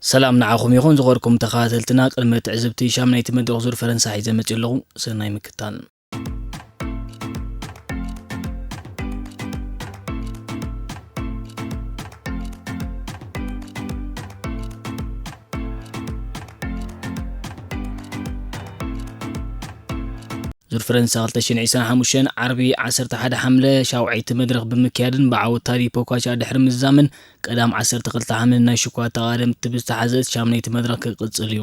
ሰላም ንዓኹም ይኹን ዝኸርኩም ተኸታተልትና። ቅድሚ ትዕዝብቲ ሻምናይቲ መድረኽ ዙር ፈረንሳ ሒዘ መፅእ ኣለኹ። ሰናይ ምክታል። ዙር ፈረንሳ ክልተ ሽሕን ዕስራን ሓሙሽተን ዓርቢ ዓሰርተ ሓደ ሓምለ ሻውዓይቲ መድረኽ ብምክያድን ብዓወት ታዲ ፖካቻ ድሕሪ ምዝዛምን ቀዳም ዓሰርተ ክልተ ሓምለ ናይ ሽኳ ተቓደምቲ ብዝተሓዘት ሻምነይቲ መድረኽ ክቕጽል እዩ።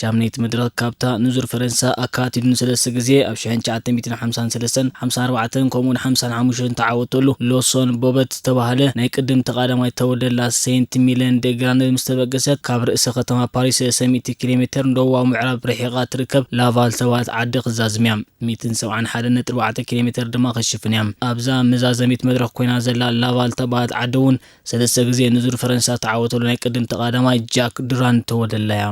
ሻምነይቲ መድረኽ ካብታ ንዙር ፈረንሳ ኣካቲሉ ንሰለስተ ግዜ ኣብ ሽሕን ትሽዓተ ሚእትን ሓምሳን ሰለስተን ሓምሳን ኣርባዕተን ከምኡውን ሓምሳን ሓሙሽተን ተዓወተሉ ሎሶን ቦበት ዝተባህለ ናይ ቅድም ተቓዳማይ ተወደላ ሴንት ሚለን ደግራንድ ምስ ተበገሰት ካብ ርእሰ ከተማ ፓሪስ ሰለስተ ሚእቲ ኪሎ ሜትር ንደቡባዊ ምዕራብ ርሒቓ ትርከብ ላቫል ዝተባህለት ዓዲ ክዛዝም እያ። ሚእትን ሰብዓን ሓደን ነጥቢ ኣርባዕተ ኪሎ ሜትር ድማ ክሽፍን እያ። ኣብዛ መዛዘሚት መድረኽ ኮይና ዘላ ላቫል ዝተባህለት ዓዲ እውን ሰለስተ ግዜ ንዙር ፈረንሳ ተዓወተሉ ናይ ቅድም ተቓዳማይ ጃክ ዱራንድ ተወደላ እያ።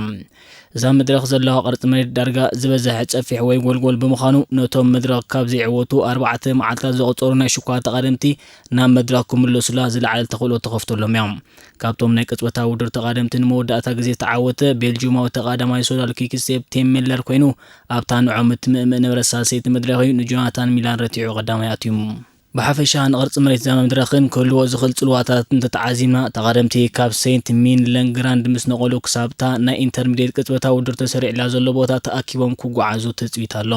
እዛ መድረኽ ዘለዋ ቅርጺ መሬት ዳርጋ ዝበዝሐ ጸፊሕ ወይ ጎልጎል ብምዃኑ ነቶም መድረኽ ካብ ዘይዕወቱ ኣርባዕተ መዓልታት ዘቑጸሩ ናይ ሽኳ ተቓደምቲ ናብ መድረኽ ክምለሱላ ዝለዓለ ተኽእሎ ተኸፍተሎም እያ። ካብቶም ናይ ቅጽበታዊ ውድድር ተቓደምቲ ንመወዳእታ ግዜ ተዓወተ ቤልጂማዊ ተቓዳማይ ሶዳል ኪክስቴፕ ቲም ሚለር ኮይኑ ኣብታ ንዕኦም እትምእምእ ነበረት ሳልሰይቲ መድረኽ እዩ ንጆናታን ሚላን ረቲዑ ቀዳማይ ኣትዩ። ብሓፈሻ ንቕርጺ መሬት እዛ መድረኽን ክህልዎ ዝኽእል ጽልዋታት እንተተዓዚምና፣ ተቓደምቲ ካብ ሴንት ሚን ለንግራንድ ምስ ነቐሉ ክሳብታ ናይ ኢንተርሚዲየት ቅጽበታዊ ውድድር ተሰሪዕላ ዘሎ ቦታ ተኣኪቦም ክጓዓዙ ትጽቢት ኣሎ።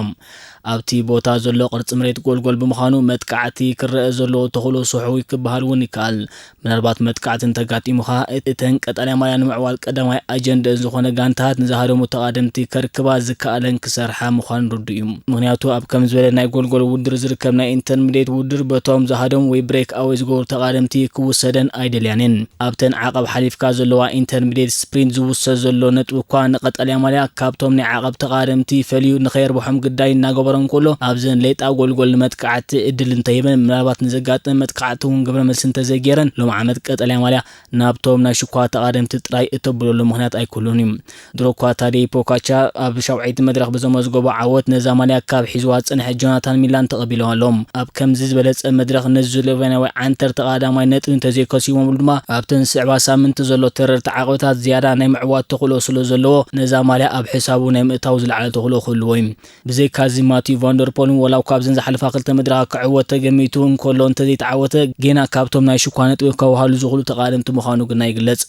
ኣብቲ ቦታ ዘሎ ቅርጺ መሬት ጎልጎል ብምዃኑ መጥቃዕቲ ክረአ ዘለዎ ተኽእሎ ስሑው ክበሃል እውን ይከኣል። ምናልባት መጥቃዕቲ እንተጋጢሙኻ፣ እተን ቀጠልያ ማልያ ንምዕዋል ቀዳማይ ኣጀንደአን ዝኾነ ጋንታታት ንዝሃደሙ ተቓደምቲ ከርክባ ዝከኣለን ክሰርሓ ምዃኑ ርዱእ እዩ። ምኽንያቱ ኣብ ከም ዝበለ ናይ ጎልጎል ውድድር ዝርከብ ናይ ኢንተርሚዲየት ውድድር በቶም ዝሃደሙ ወይ ብሬክ ኣወይ ዝገብሩ ተቓደምቲ ክውሰደን ኣይደልያን እየን። ኣብተን ዓቐብ ሓሊፍካ ዘለዋ ኢንተርሚዲየት ስፕሪንት ዝውሰድ ዘሎ ነጥቢ እኳ ንቀጠልያ ማልያ ካብቶም ናይ ዓቐብ ተቓደምቲ ፈልዩ ንኸየርብሖም ግዳይ እናገበሮ እንከሎ ኣብዘን ሌጣ ጎልጎል ንመጥቃዕቲ ዕድል እንተሂበን ምናልባት ንዘጋጥም መጥቃዕቲ እውን ግብረ መልሲ እንተዘይገይረን ሎም ዓመት ቀጠልያ ማልያ ናብቶም ናይ ሽኳ ተቓደምቲ ጥራይ እተብለሉ ምኽንያት ኣይክህሉን እዩ። ድሮ እኳ ታዴ ፖካቻ ኣብ ሻውዓይቲ መድረኽ ብዘመዝገቦ ዓወት ነዛ ማልያ ካብ ሒዝዋ ዝጸንሐ ጆናታን ሚላን ተቐቢሎም ኣለዎም። ኣብ ከምዚ ዝበለጸ መድረኽ ነዚ ስሎቬንያዊ ዓንተር ተቓዳማይ ነጥቢ እንተዘይከሲቦምሉ ድማ ኣብተን ዝስዕባ ሳምንቲ ዘሎ ተረርቲ ዓቐብታት ዝያዳ ናይ ምዕዋት ተኽእሎ ስለ ዘለዎ ነዛ ማልያ ኣብ ሕሳቡ ናይ ምእታው ዝለዓለ ተኽእሎ ክህልዎ እዩ። ብዘይካዚ ማቲዩ ቫንደርፖልን ዋላ እኳ ኣብዘን ዝሓለፋ ክልተ መድረኻት ክዕወት ተገሚቱ እንከሎ እንተዘይተዓወተ ጌና ካብቶም ናይ ሽኳ ነጥቢ ከውሃሉ ዝኽእሉ ተቓደምቲ ምዃኑ ግና ይግለጽ።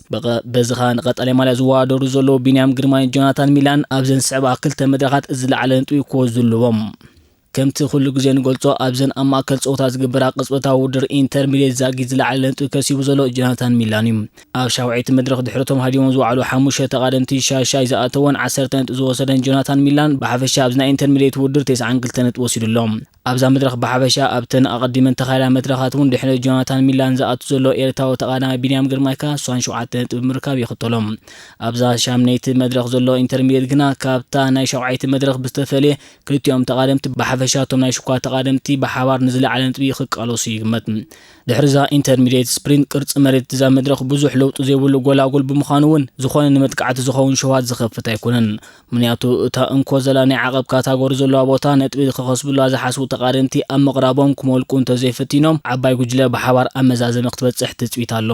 በዚ ኸኣ ንቐጠልያ ማልያ ዝወዳደሩ ዘለዉ ቢንያም ግርማይን ጆናታን ሚላን ኣብዘን ዝስዕባ ክልተ መድረኻት ዝለዓለ ነጥቢ ክወስዱ ኣለዎም። ከምቲ ኩሉ ግዜ ንገልጾ ኣብዘን ኣብ ማእከል ጸወታ ዝግበራ ቅጽበታዊ ውድድር ኢንተርሚዲየት ዛጊት ዝለዓለ ነጥቢ ከሲቡ ዘሎ ጆናታን ሚላን እዩ። ኣብ ሻውዓይቲ መድረኽ ድሕረቶም ሃዲሞም ዝወዓሉ ሓሙሽተ ተቓደምቲ ሻሻይ ዝኣተወን ዓሰርተ ነጥቢ ዝወሰደን ጆናታን ሚላን ብሓፈሻ ኣብዚ ናይ ኢንተርሚዲየት ውድድር ተስዓን ክልተ ነጥቢ ወሲዱ ኣሎ። ኣብዛ መድረኽ ብሓፈሻ ኣብተን ኣቐዲመን ተኻየዳ መድረኻት እውን ድሕሪ ጆናታን ሚላን ዝኣቱ ዘሎ ኤርትራዊ ተቓዳማይ ቢንያም ግርማይ ከኣ ስሳን ሸውዓተ ነጥቢ ብምርካብ ይኽተሎ። ኣብዛ ሻምነይቲ መድረኽ ዘሎ ኢንተርሚዲየት ግና ካብታ ናይ ሻውዓይቲ መድረኽ ብዝተፈልየ ክልቲኦም ተቓደምቲ ብሓፈሻ እቶም ናይ ሽኳ ተቓደምቲ ብሓባር ንዝለዓለ ነጥቢ ክቃለሱ ይግመት። ድሕሪ እዛ ኢንተርሚዲየት ስፕሪንት ቅርጺ መሬት እዛ መድረኽ ብዙሕ ለውጢ ዘይብሉ ጎላጉል ብምዃኑ እውን ዝኾነ ንመጥቃዕቲ ዝኸውን ሸውሃት ዝኸፍት ኣይኮነን። ምኽንያቱ እታ እንኮ ዘላ ናይ ዓቐብ ካታጎሪ ዘለዋ ቦታ ነጥቢ ክኸስቡላ ዝሓስቡ ተቓደምቲ ኣብ ምቕራቦም ክመልቁ እንተዘይፈቲኖም ዓባይ ጉጅለ ብሓባር ኣብ መዛዘሚ ክትበጽሕ ትጽቢት ኣሎ።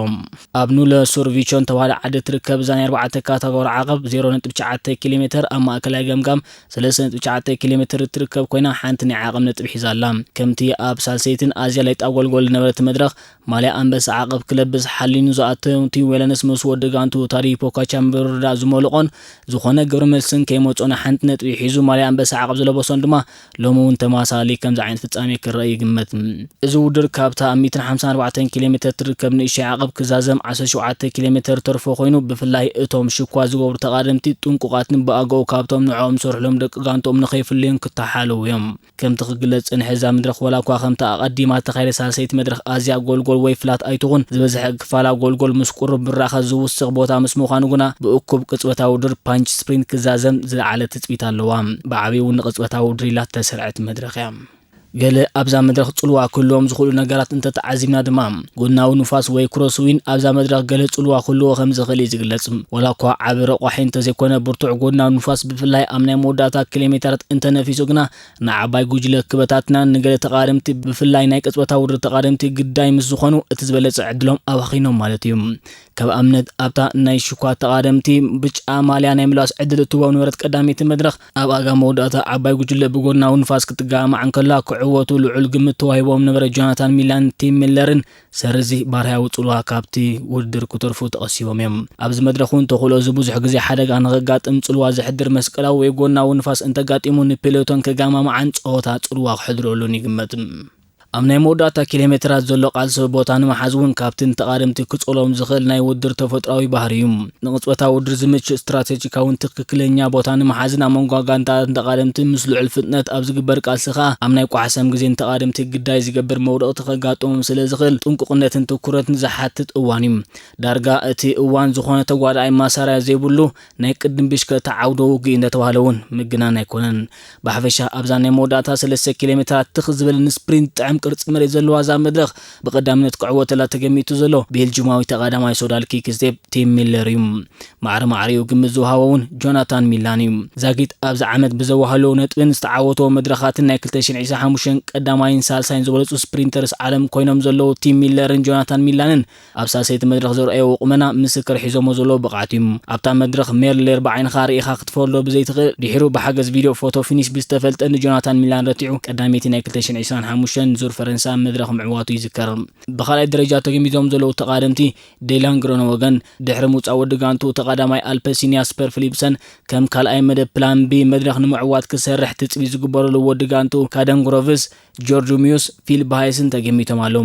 ኣብ ኑለ ሱር ቪቸን ተባህለ ዓዲ ትርከብ እዛ ናይ ኣርባዕተ ካታጎሪ ዓቐብ ዜሮ ነጥቢ ትሽዓተ ኪሎ ሜትር ኣብ ማእከላይ ገምጋም ሰለስተ ነጥቢ ትሽዓተ ኪሎ ሜትር እትርከብ ኮይና ሓንቲ ናይ ዓቐብ ነጥቢ ሒዛ ኣላ። ከምቲ ኣብ ሳልሰይትን ኣዝያ ለይጣ ጎልጎል ዝነበረት መድረኽ ማልያ ኣንበሳ ዓቐብ ክለብስ ሓሊኑ ዝኣተው ቲም ዌለንስ ምስ ወዲ ጋንቱ ታዲ ፖካቻ ምብርዳ ዝመልቖን ዝኾነ ግብረ መልስን ከይመጾ ንሓንቲ ነጥቢ ሒዙ ማልያ ኣንበሳ ዓቐብ ዝለበሶን ድማ ሎሚ እውን ተመሳሳሊ ከምዚ ዓይነት ፍጻሜ ክረአ ይግመት። እዚ ውድድር ካብታ ኣብ ሚእትን ሓምሳን ኣርባዕተን ኪሎ ሜትር ትርከብ ንእሽተይ ዓቐብ ክዛዘም ዓሰርተ ሸውዓተ ኪሎ ሜትር ተርፎ ኮይኑ ብፍላይ እቶም ሽኳ ዝገብሩ ተቓደምቲ ጥንቁቓትን ብኣገኡ ካብቶም ንዕኦም ዝሰርሕሎም ደቂ ጋንትኦም ንኸይፍለዩን ክተሓለዉ እዮም። ከምቲ ክግለጽ ዝጸንሐ እዛ መድረኽ ዋላ እኳ ከምታ ኣቐዲማ እተኻየደ ሳልሰይቲ መድረኽ ኣዝያ ጎልጎል ወይ ፍላት ኣይትኹን፣ ዝበዝሐ ክፋላ ጎልጎል ምስ ቁሩብ ብራኸ ዝውስኽ ቦታ ምስ ምዃኑ ግና ብእኩብ ቅጽበታዊ ውድድር ፓንች ስፕሪንት ክዛዘም ዝለዓለ ትጽቢት ኣለዋ። ብዓብዩ እውን ንቅጽበታዊ ውድድር ኢላ እተሰርዐት መድረኽ እያ። ገለ ኣብዛ መድረኽ ጽልዋ ክህልዎም ዝኽእሉ ነገራት እንተተዓዚብና ድማ ጎድናዊ ንፋስ ወይ ክሮስዊን ኣብዛ መድረኽ ገለ ጽልዋ ክህልዎ ከም ዝኽእል እዩ ዝግለጽ። ዋላ እኳ ዓቢ ረቋሒ እንተዘይኮነ ብርቱዕ ጎድናዊ ንፋስ ብፍላይ ኣብ ናይ መወዳእታ ኪሎ ሜተራት እንተነፊሱ ግና ንዓባይ ጉጅለ ክበታትናን ንገለ ተቓደምቲ ብፍላይ ናይ ቅጽበታዊ ውድድር ተቓደምቲ ግዳይ ምስ ዝኾኑ እቲ ዝበለጸ ዕድሎም ኣባኺኖም ማለት እዩ። ከም ኣብነት ኣብታ ናይ ሽኳ ተቓደምቲ ብጫ ማልያ ናይ ምልባስ ዕድል እትህቦም ነበረት ቀዳመይቲ መድረኽ፣ ኣብ ኣጋ መወዳእታ ዓባይ ጉጅለ ብጎናዊ ንፋስ ክትገማማዕ እንከላ ክዕወቱ ልዑል ግምት ተዋሂቦም ነበረ። ጆናታን ሚላን ቲም ሚለርን ሰርዚ ባርያዊ ጽልዋ ካብቲ ውድድር ክተርፉ ተቐሲቦም እዮም። ኣብዚ መድረኽ እውን ተኽእሎ እዚ ብዙሕ ግዜ ሓደጋ ንኸጋጥም ጽልዋ ዘሕድር መስቀላዊ ወይ ጎናዊ ንፋስ እንተጋጢሙ ንፔሎቶን ከጋማማዓን ጸወታ ጽልዋ ክሕድረሉን ይግመት። ኣብ ናይ መወዳእታ ኪሎ ሜትራት ዘሎ ቃልሲ ቦታ ንምሓዝ እውን ካብቲ ንተቓደምቲ ክጸሎም ዝኽእል ናይ ውድድር ተፈጥሮኣዊ ባህሪ እዩ። ንቕጽበታ ውድድር ዝምችእ ስትራቴጂካውን ትኽክለኛ ቦታ ንምሓዝን ኣብ መንጎ ጋንታ ተቓደምቲ ምስ ልዑል ፍጥነት ኣብ ዝግበር ቃልሲ ከኣ ኣብ ናይ ቋሕሰም ግዜ ንተቓደምቲ ግዳይ ዝገብር መውደቕቲ ከጋጥሞም ስለ ዝኽእል ጥንቁቕነትን ትኩረትን ዝሓትት እዋን እዩ። ዳርጋ እቲ እዋን ዝኾነ ተጓዳኣይ ማሳርያ ዘይብሉ ናይ ቅድም ብሽክለታ ዓውደ ውግእ እንደተባህለ እውን ምግናን ኣይኮነን። ብሓፈሻ ኣብዛ ናይ መወዳእታ ሰለስተ ኪሎ ሜትራት ትኽ ዝብል ንስፕሪንት ጥዕም ቅርጺ መሬት ዘለዋ እዛ መድረኽ ብቐዳምነት ክዕወተላ ተገሚቱ ዘሎ ቤልጂማዊ ተቓዳማይ ሶዳል ኪክስቴፕ ቲም ሚለር እዩ። ማዕረ ማዕሪኡ ግምት ዝወሃቦ እውን ጆናታን ሚላን እዩ። ዛጊት ኣብዚ ዓመት ብዘዋህሎ ነጥብን ዝተዓወቶ መድረኻትን ናይ ክልተ ሽሕን ዕስራን ሓሙሽተን ቀዳማይን ሳልሳይን ዝበለጹ ስፕሪንተርስ ዓለም ኮይኖም ዘለዉ ቲም ሚለርን ጆናታን ሚላንን ኣብ ሳልሰይቲ መድረኽ ዘርኣዮ ቁመና ምስክር ሒዞሞ ዘለዉ ብቕዓት እዩ። ኣብታ መድረኽ ሜርሌር ብዓይንኻ ርኢኻ ክትፈርዶ ብዘይትኽእል ድሒሩ ብሓገዝ ቪድዮ ፎቶ ፊኒሽ ብዝተፈልጠ ንጆናታን ሚላን ረቲዑ ቀዳመይቲ ናይ ክልተ ሽሕን ዕስራን ሓሙሽተን ዙር ፈረንሳ መድረኽ ምዕዋቱ ይዝከር። ብኻልኣይ ደረጃ ተገሚዞም ዘለዉ ተቓደምቲ ዴላን ግሮነወገን ድሕሪ ምውጻእ ወዲ ጋንቱ ተቓዳማይ ኣልፐሲን ያስፐር ፊሊፕሰን ከም ካልኣይ መደብ ፕላን ቢ መድረኽ ንምዕዋት ክሰርሕ ትጽቢት ዝግበረሉ ወዲ ጋንቱ ካደን ግሮቭስ፣ ጆርጁ ሚዩስ፣ ፊል ባሃይስን ተገሚቶም ኣለዉ።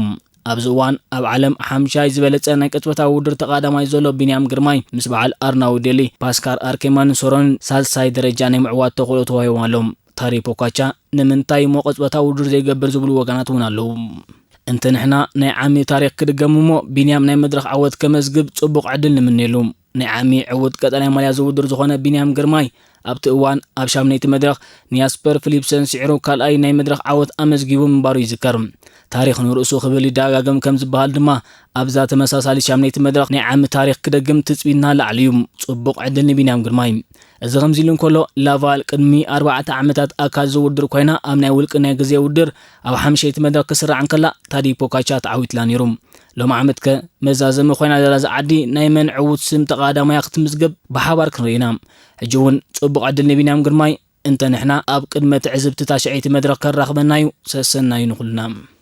ኣብዚ እዋን ኣብ ዓለም ሓምሻይ ዝበለጸ ናይ ቅጽበታዊ ውድድር ተቓዳማይ ዘሎ ቢንያም ግርማይ ምስ በዓል ኣርናዊ ዴሊ፣ ፓስካል ኣርኬማን ሶሮንን ሳልሳይ ደረጃ ናይ ምዕዋት ተኽእሎ ተዋሂቦም ኣለዉ። ታሪ ፖካቻ ንምንታይ እሞ ቅጽበታዊ ውድድር ዘይገብር ዝብሉ ወገናት እውን ኣለዉ። እንተ ንሕና ናይ ዓሚ ታሪኽ ክድገም እሞ ቢንያም ናይ መድረኽ ዓወት ከመዝግብ ጽቡቕ ዕድል ንምነየሉ። ናይ ዓሚ ዕዉት ቀጠልያ ማልያ ዝውድር ዝኾነ ቢንያም ግርማይ ኣብቲ እዋን ኣብ ሻምነይቲ መድረኽ ንያስፐር ፊሊፕሰን ስዒሩ ካልኣይ ናይ መድረኽ ዓወት ኣመዝጊቡ ምንባሩ ይዝከር። ታሪኽ ንርእሱ ክብል ይደጋገም ከም ዝበሃል ድማ ኣብዛ ተመሳሳሊ ሻምነይቲ መድረኽ ናይ ዓሚ ታሪኽ ክደግም ትጽቢትና ላዕሊ እዩ። ጽቡቕ ዕድል ንቢንያም ግርማይ። እዚ ከምዚ ኢሉ እንከሎ ላቫል ቅድሚ ኣርባዕተ ዓመታት ኣካል ዝውድር ኮይና ኣብ ናይ ውልቂ ናይ ግዜ ውድር ኣብ ሓምሸይቲ መድረኽ ክስራዕ እንከላ ታዲ ፖካቻ ተዓዊትላ ነይሩ። ሎም ዓመትከ መዛዘሚ ኮይና ዘላ እዛ ዓዲ ናይ መን ዕዉት ስም ተቓዳማያ ክትምዝገብ ብሓባር ክንርኢ ኢና። ሕጂ እውን ጽቡቕ ዕድል ንቢንያም ግርማይ። እንተ ንሕና ኣብ ቅድመ ትዕዝብቲ ታሽዐይቲ መድረኽ ከራኽበና እዩ። ሰሰናዩ ንኹልና።